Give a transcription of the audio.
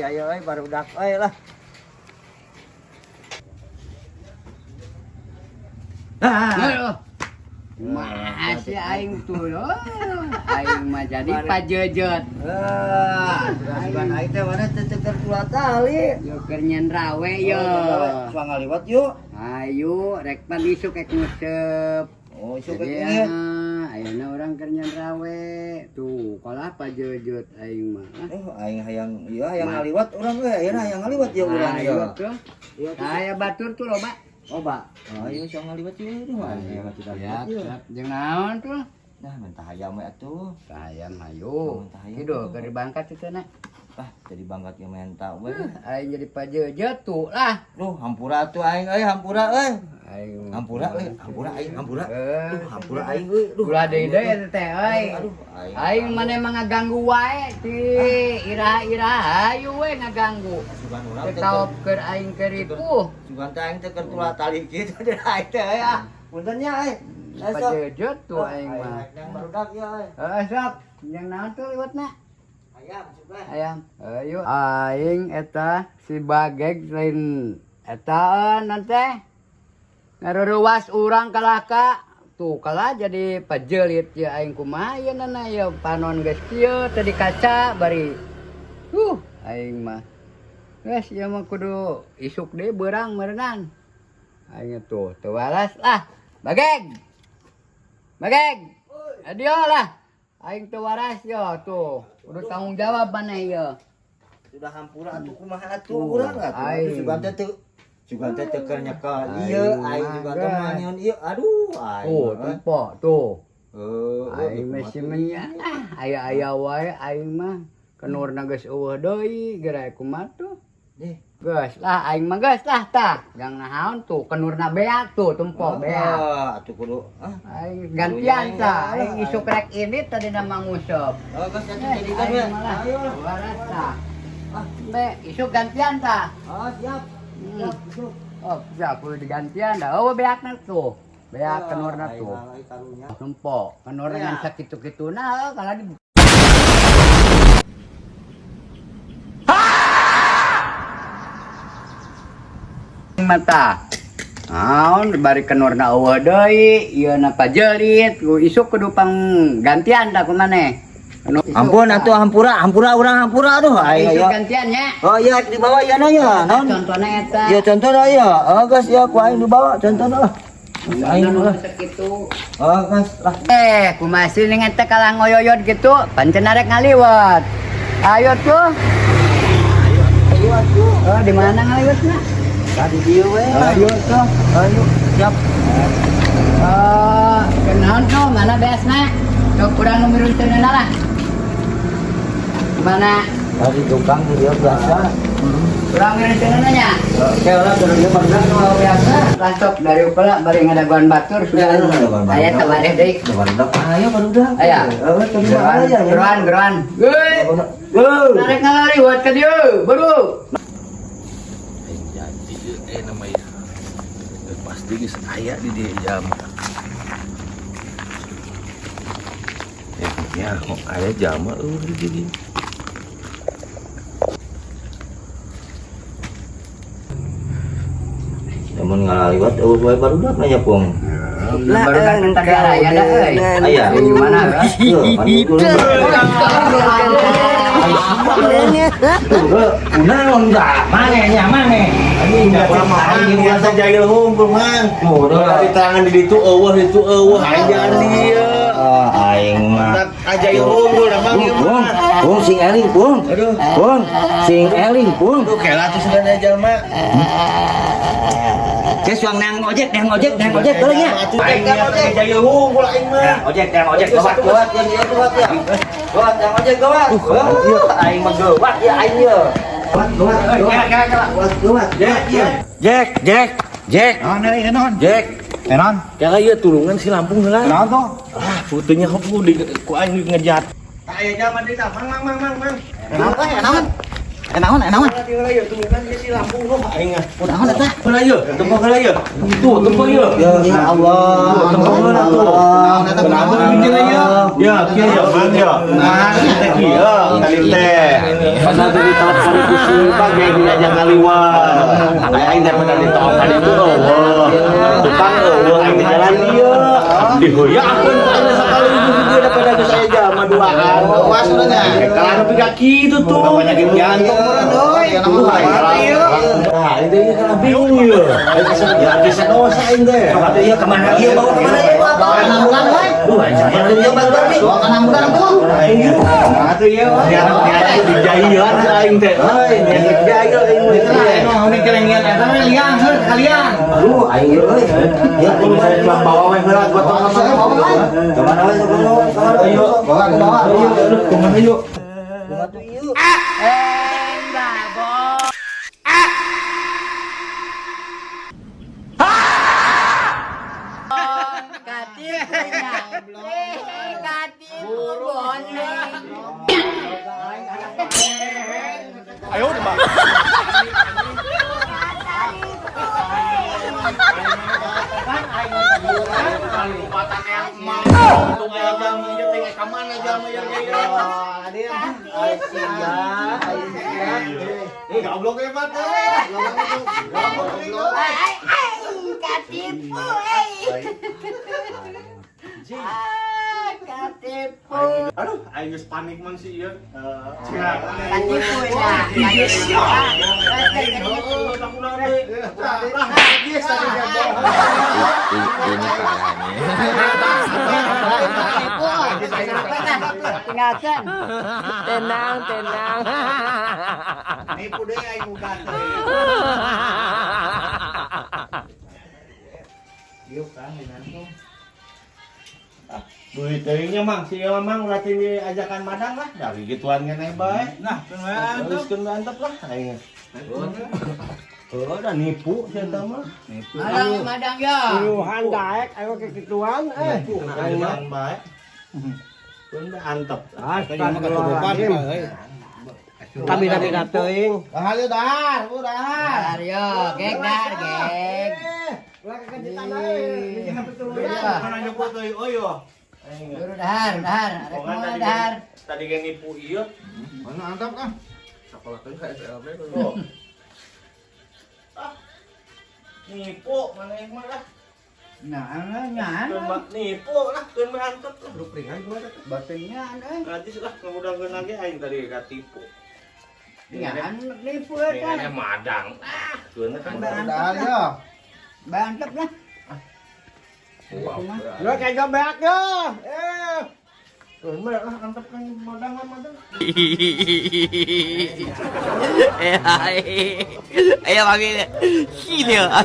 Aya euy barudak euy lah. Ah. Masih aing tuh, oh. Aing mah jadi pajejet. Ah, sugan aing teh mana teu teu kula tali. Yo keur nyen rawe yo. Suang ngaliwat yuk. Ayo, rek pan isuk rek nguseup. Oh, isuk Jadi rek ini. ah, ayeuna urang keur nyen rawe. Tuh, kalah pajejet aing mah. Ah. Oh, aing hayang ieu hayang ngaliwat urang euy, ayeuna hayang ngaliwat ya urang Ayo ya. tuh. Iya tuh. Aya batur tuh loba. Loba. Ayo suang ngaliwat yuk. Aduh, aing hayang ngaliwat Siap, yuk. siap. Jeung naon tuh? Nah, mentah hayam we atuh. Hayam hayu. Mentah hayam. Kidu keur dibangkat itu na. Ah, jadi bangkat ge menta we. Aing jadi pajejet tuh lah. Duh, hampura atuh aing euy, hampura euy. Aing Hampura euy, hampura aing, hampura. Eh. Duh, hampura aing euy. Duh. Ulah deui deui eta teh euy. Aduh, aing. Aing maneh mah ngaganggu wae ti iraha-iraha hayu we ngaganggu. Sugan urang Teu teh taop keur aing keur ripuh. Sugan teh aing teh keur tula tali kitu teh aing teh euy ah. Punten nya euy. Eh, sok. Pajejet tuh aing mah. Yang barudak ya euy. Heeh sok, jeung naon tuh liwatna? Ayam sugan. Ayam. Ayo aing eta si Bageg lain etaan teh. Ngaruruas urang kalah ka tuh kalah jadi pajelit ya aing kumaha ieu nana ya panon geus kieu teu dikaca bari. Aing mah. Geus ieu mah kudu isuk deui beurang meureunnan. Aing tuh teu waras lah. Bageg. Bageg. Adio lah. Aing teu waras yo tuh. Kudu tanggung jawab maneh ieu. Sudah hampura atuh kumaha atuh Tuh, urang atuh. aing. Sugan teh teu sugan teh teu keur nyekel Aing ieu aing mah, sugan teh geus. manion ieu aduh aing. Tuh, mah. tempo tuh. Heuh, Aing mah si menya ah aya-aya wae aing mah. Kenurna geus eueuh deui geura kumaha tuh. Nih. Geus lah aing mah geus lah tah. Jang naon tuh kenurna beak tuh tempo beak. Ah, atuh kudu ah. Aing gantian tah. Aing isuk rek ini tadi nama nguseup. Oh, geus atuh Eh, jadikan we. aing malah Ayo lah. waras tah. Be, isuk gantian tah. Ah, siap. Siap, isuk. Oh, siap kudu digantian dah. Oh, beakna tuh. Beak kenurna Aing tuh. mah, aing karunya. Tempo, kenurna ngan sakitu-kituna heuh kalah di mata. Naon bari kenurna eueuh deui, ieu na pajelit, ku isuk kudu pang gantian tah ku maneh. Ampun atuh hampura, hampura urang hampura aduh aing Isuk aya. gantian nya. Oh iya dibawa ieu na ya, naon? Contohna eta. Ya contohna ya. Oh geus ya ku aing dibawa contohna lah. Aing Anu lah. sakitu. Oh geus lah. Eh, kumaha sih ning eta kalah ngoyoyot gitu, pancen arek ngaliwat. Ayo tuh. Ayo atuh. Oh, di mana ngaliwatna? Tadi dieu we. Ayo tuh. Ayo siap. Oh, kenaon tuh, mana beasna? Tuh kurang numirunteunna lah. Mana? Tadi tukang di dieu biasa. Kurang mirunteunna nya? Oke lah kudu dieu barudak nu biasa. Lasok dari upela bari ngadaguan batur Ya, sudah. ngadaguan batur. Aya teh bareh deui. Barudak ayo barudak. Aya. Heeh, tadi Geroan, aja. geroan, geroan. Heuy. Heuh. Tarik ngaliwat ka dieu, baru. Aing janji namanya pasti geus aya di dieu jam. Ya, kok aya jama eueuh di dieu. Lamun ngalaliwat eueuh wae barudak nanya pung. Baru datang tadi aya da euy. Aya. Di mana? Heuh, pan itu. Kunaon da? Mane nya mane. Anjing aing Biasa jahil hukum mang. Tuh, Dari tangan di ditu eueuh ditu eueuh aing jangan dia. Ah, aing mah. Ajail unggul dah mang ieu Bung, mah. bung sing eling, bung. Aduh. Bung, sing eling, bung. Aduh kela tuh sebenarnya jalma. Cek suang nang ojek, nang ojek, nang ojek boleh nya. Aing niat jahil unggul aing mah. Ojek, nang ojek, gawat, gawat, yang dia gawat ya. Gawat, nang ojek gawat. Aing mah gawat ya aing ya. Gawat, gawat, gawat, gawat, gawat. Jack, Jack, Jack, Jack. Naon deui naon? Jack. Naon? Kela ieu tulungan si Lampung heula. Naon tuh? Ah, fotonya ku di ku aing ngejat. Aya jalma deui tah, mang mang mang mang mang. Naon teh? Naon? Naon, naon? Naon eta? Heula ieu, tempo heula ieu. Tuh, tempo ieu. Ya Allah. Tempo heula tuh. Naon eta Kenapa bikin ieu? Ya, kieu ya, Bang ya. Nah, teh kieu tadi teh. Padahal tadi telepon ku si Bageg diajak ngaliwat. Aing daripada ditongkan itu eueuh. Tukang eueuh aing di jalan ieu. Dihoyakeun ku aing sakali itu dia daripada geus aya jalma duaan. Awas udah nya. Kalah nepi ka kitu tuh. Penyakit jantung meureun euy. Nah, ini dia kalah bingung ieu. Aing ya geus dosa aing teh. Sok atuh ieu kemana ieu bawa kemana ieu bawa? Kana we. Duh, aing Ieu ieu bantuan nih. Bawa kana ambulan tuh. Aing Atuh ieu. niat niat dijaian aing teh. Euy, niat dijaian aing teh. Aduh, aing ieu euy. Ya Kudu saya bilang bawa we heula gotong ka mana? Kemana we sok bawa? Kemana Ayo. Bawa ke bawah. Ayo, aduh, kemana yuk? Kumaha tuh ieu? Katipu boneng. Goblok hebat eh. Ai, ai, katipu, eh. Ah, katipu. Aduh, aing geus panik man sih ieu. Katipu ya. Ini parah nih. Tinggalkan. Tenang, tenang. Nipu deui aing muka teh. Duit teuingnya mang, si ieu mang ulah teu ajakan madang lah. Da gituan keneh bae. Nah, keun we antep lah aing. Oh, dah nipu si eta mah. Madang, madang ya. Tuhan daek ayo kekituan eh. Aing mah bae. Keun we antep. Astagfirullahaladzim. Kami tadi teuing. Dahar ieu dahar, bu dahar. Dar yo, gek dar gek. Ulah kekejitan euy. Iya. Mana nyebut euy euy. Aing. Dulu dahar, dahar. Ada Pokoknya kemana tadi dahar? Tadi ge nipu ieu. Mana antap ah? Tuh. Ah. Nipu mana yang mah lah. Nah, nah, Keun nah. mah nipu lah, keun mah antep lah. Batengnya eh. Najis lah, ngudangkeun lagi aing tadi katipu. Jangan nipu eta. Dengan madang. Ah, keun kan. Dahar ya. Bantep lah. Lu kayak beak yo. Eh. Keun mah lah antep kan madang madang. Eh, ayo panggil. Gila.